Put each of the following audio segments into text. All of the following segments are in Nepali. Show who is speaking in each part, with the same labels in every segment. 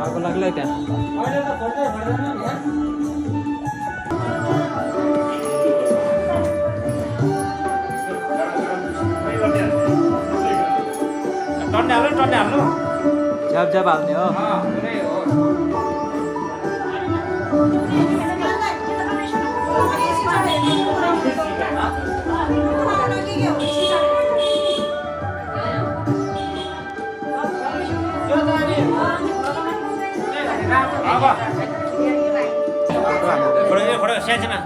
Speaker 1: अर्को लाग्लै त्यहाँ
Speaker 2: टन्डे हाल्नु
Speaker 1: झ्याप झ्याप हाल्ने हो
Speaker 2: खडा साँच्चैमा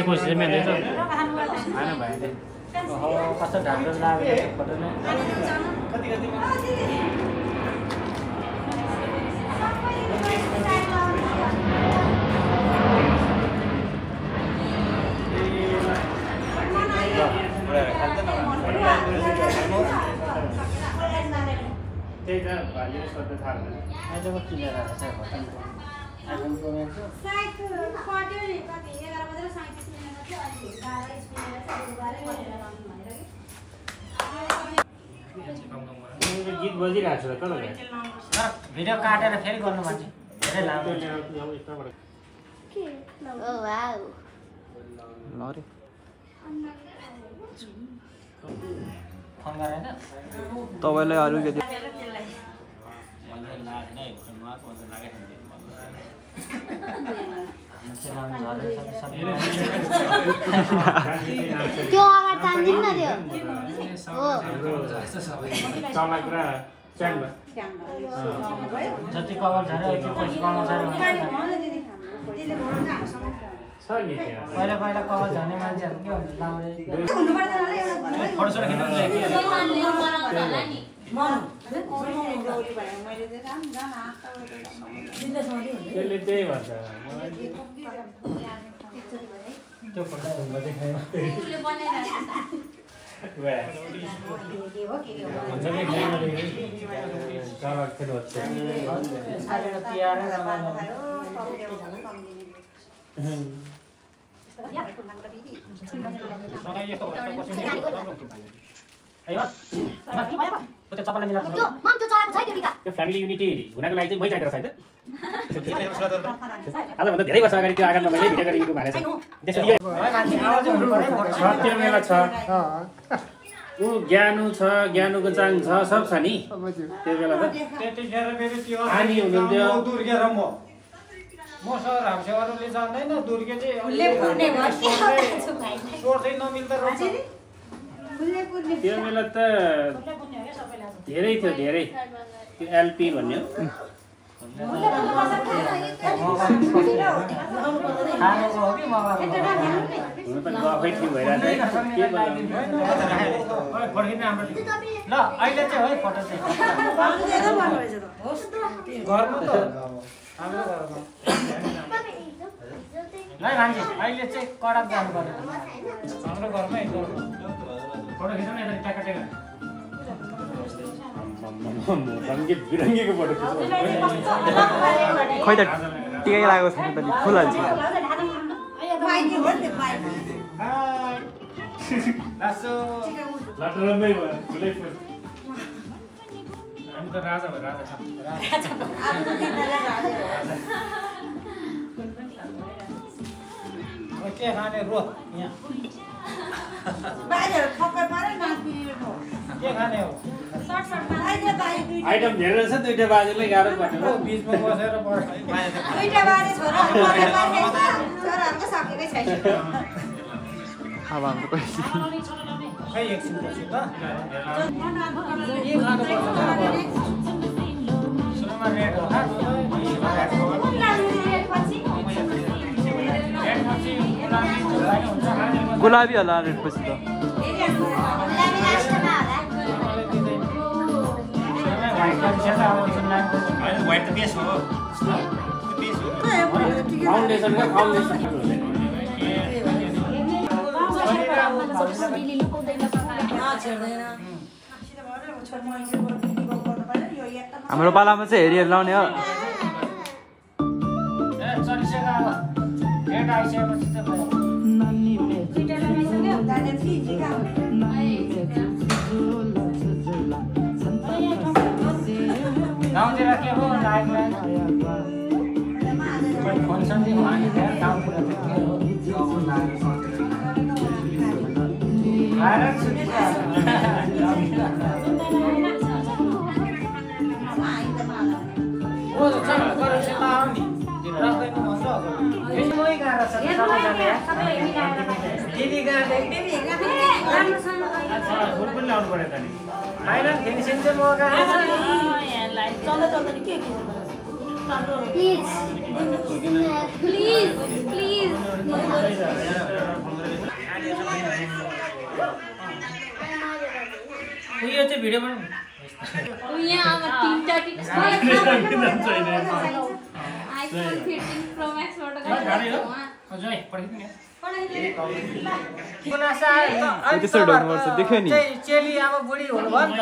Speaker 1: कोसिस मैले त हैन भाइले कस्तो ढाक्रो लाग्यो फोटो नै
Speaker 2: त्यही त भाइले सोध्दै थाल्नु
Speaker 1: आज म किनेर आएको छ आइफोन प्रो म्याक्स
Speaker 3: साइड पट्यो नि कति 11 बजेर 37 मिनेटमा थियो अनि 12 स्पिनर चाहिँ 12 गरेर लाउनु भनेर
Speaker 2: के गीत बजिरहेको छ त
Speaker 1: भिडियो काटेर फेरि गर्नु भन्छ धेरै लामो
Speaker 3: के ओ वाउ
Speaker 1: ल रे फोन गरेन तपाईलाई अलिकति
Speaker 3: त्यो अगाडि तान्दिन न त्यो हो
Speaker 2: चलाक र च्याङ्बा
Speaker 1: जति कभर छ र यति पैसा कमाउँछ
Speaker 2: छ नि त्यहाँ
Speaker 1: पहिला पहिला कभर झर्ने मान्छेहरू के हुन्छ लाउने
Speaker 2: फोटोसोट खिच्नु त्यसले त्यही भन्छ
Speaker 1: त्यो फोटो देखायो
Speaker 2: फ्यामिली युनिटी हुनको लागि चाहिँ मै चाहिएको छैन आजभन्दा धेरै वर्ष अगाडि त्यो आँगनमा मैले भिडियो गरेको भनेको छ त्यो बेला छ ऊ ज्ञानु छ ज्ञानुको चाङ छ सब छ नि त्यो बेला त अनि हुनुहुन्थ्यो
Speaker 1: म सर हाम्रो अरूले जान्दैन दुर्गे चाहिँ
Speaker 2: त्यो बेला त धेरै थियो धेरै त्यो एलपी भन्ने हो हुन त गफै थियो भइरहेको छ के
Speaker 1: ल अहिले चाहिँ है फोटो चाहिँ गर्नु त हाम्रो घरमा ल मान्छे अहिले चाहिँ कडक जानु पर्यो हाम्रो घरमै फोटो खिच्नु न यता टेका टेका
Speaker 2: रङ्गी बिरङ्गीको फोटो
Speaker 4: खोइ त टिकै लागेको छैन त नि फुल हाल्छ
Speaker 2: लाटरमै भयो फुलै फुल
Speaker 1: हामी त राजा भयो राजा छ के खाने रो यहाँ के खाने हो
Speaker 2: आइटम धेरै रहेछ दुईटा बाजेलाई गाह्रो पर्ने हो
Speaker 1: बिचमा बसेर
Speaker 4: अब हाम्रो कोही
Speaker 1: खै एकछिन पछि त के खानुपर्छ
Speaker 4: गुलाबी होला रेटपछि त
Speaker 1: व्हाइट त बेस हो
Speaker 2: फाउन्डेसनको फाउन्डेसन
Speaker 4: हाम्रो पालामा चाहिँ हेरी हेरी लाउने हो
Speaker 1: गाउँतिर के हो फङ्सन गाउँतिर के हो यो चाहिँ भिडियो बनाउनु चेली अब बुढी हुनुभयो नि त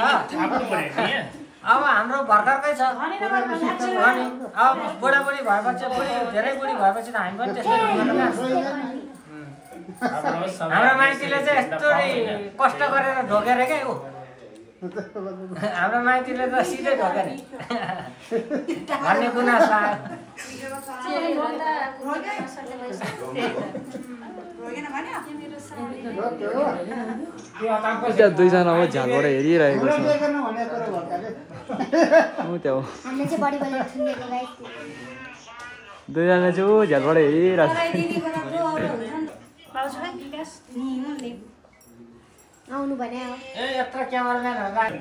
Speaker 1: अब हाम्रो भर्खरकै छ अनि अब बुढाबुढी भएपछि धेरै बुढी भएपछि त हामी पनि त्यस्तै हाम्रो माइतीले चाहिँ यस्तो कष्ट गरेर ढोकेर क्या ऊ हाम्रो माइतीले त सिधै ढोकेर भन्ने गुनासो आयो
Speaker 4: त्यहाँ दुईजना हो झ्यालबाट हेरिरहेको छ त्यहाँ दुईजना चाहिँ ऊ झ्यालबाट हेरिरहेको
Speaker 5: आउनु भने
Speaker 1: ए यत्रो क्यामेराम्यानहरुलाई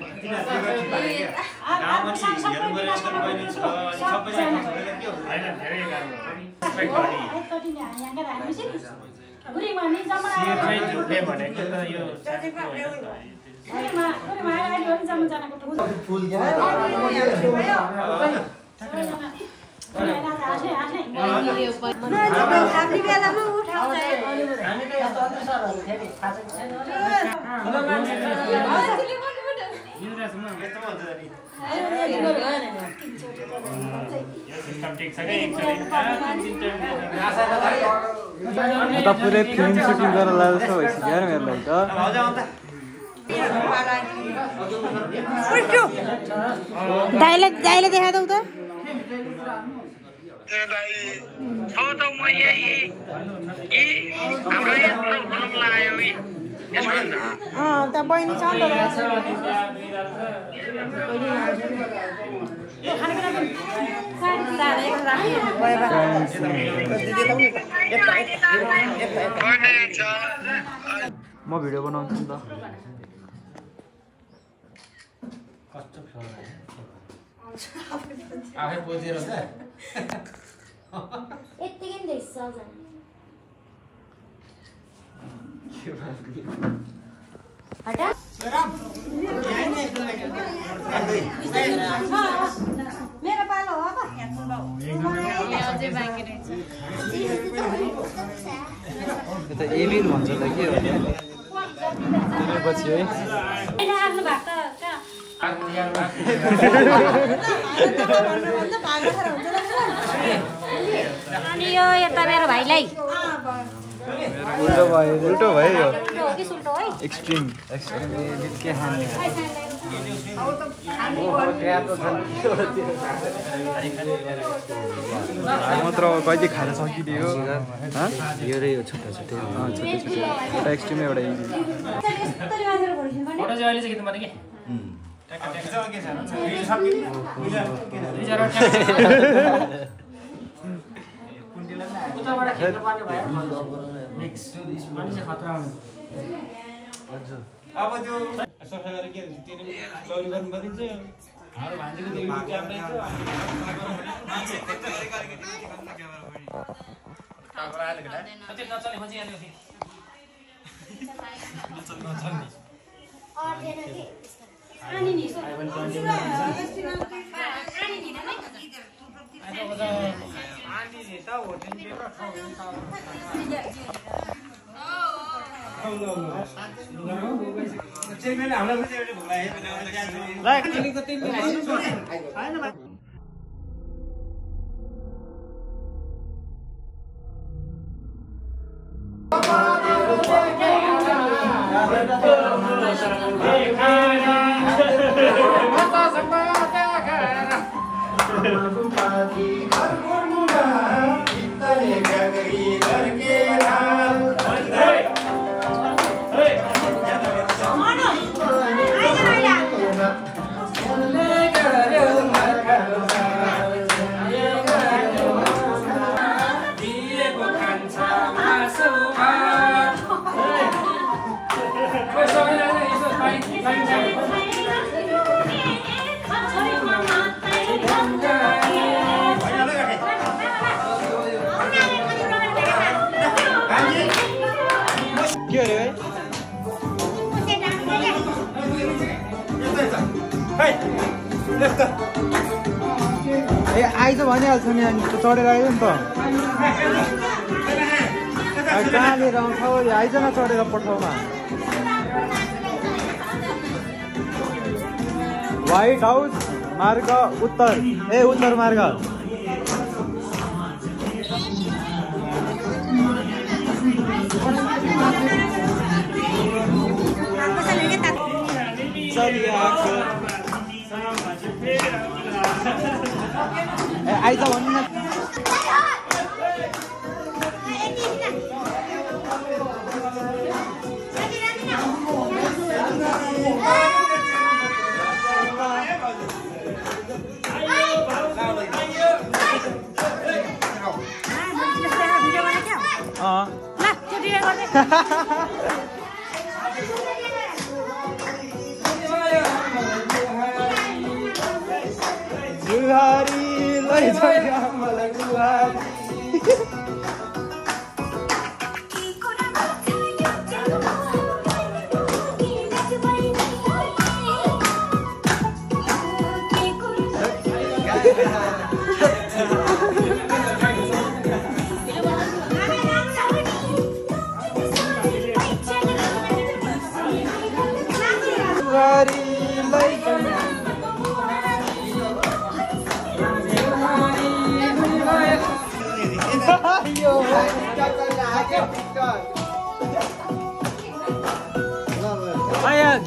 Speaker 4: पुरै फिल्म सुटिङ गरेर लाँदा जस्तो भइसक्यो यार मेरोलाई त
Speaker 5: दाइले देखा दौ त त बहिनी छ नि
Speaker 4: म भिडियो बनाउँछु नि त
Speaker 1: आफै बुझेर त
Speaker 5: यतिकै नि रहेछ सजना हटा
Speaker 3: मेरो पालो हो त
Speaker 6: अझै बाँकी रहेछ
Speaker 4: त एलिन भन्छ त के हो पछि है
Speaker 3: आफ्नो भाग त अनि यो यता मेरो भाइलाई
Speaker 4: उल्टो भयो यो
Speaker 3: उल्टो हो कि सुल्टो है
Speaker 4: एक्सट्रिम के खाने मात्र कहिले खाएर सकिदियो यो छोटा छोटा एउटा एक्सट्रिम एउटा
Speaker 2: फोटो चाहिँ अहिले चाहिँ खिच्नु पर्ने
Speaker 1: उताबाट खिच्नुपर्ने भयो नेक्स्ट मान्छे खतरा हुनु
Speaker 7: अब त्यो सफा गरेर के त्यसले लौरी गर्नु पर्छ हाम्रो भान्जीको त्यो युट्युब क्यामेरा थियो मान्छे त्यस्तो गरेर क्यामेरा
Speaker 2: त्यो नचल्ने खोजी हाल्यो
Speaker 3: अनि नि
Speaker 4: ए आइज भनिहाल्छ नि अनि चढेर आयो नि त कहाँ लिएर आउँछौ आइज न चढेर पठाउमा व्हाइट हाउस मार्ग उत्तर उत्तर मार्ग आइज भन्नु न जुहारी लैजाऊ मलाई जुहारी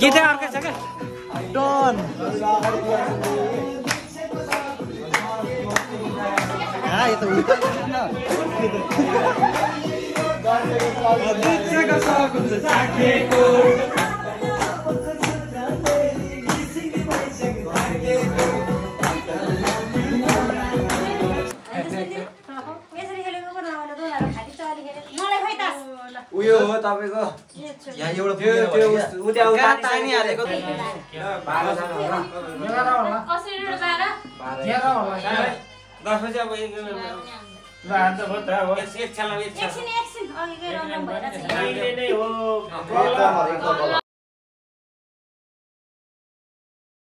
Speaker 1: गीत अर्कै छ क्या
Speaker 4: डन यो त उल्टा
Speaker 1: उयो हो तपाईको यहाँ एउटा त्यो तानी हालेको 12 जना होला 11 होला
Speaker 6: कसरी 12
Speaker 1: घेर होला
Speaker 7: साँढे 10 बजे अब एक
Speaker 2: ल हात त भयो त अब
Speaker 7: एक छाला
Speaker 3: एकछिन अघि गएर आउनु भइरहेछ
Speaker 2: अहिले नै हो
Speaker 8: एकदम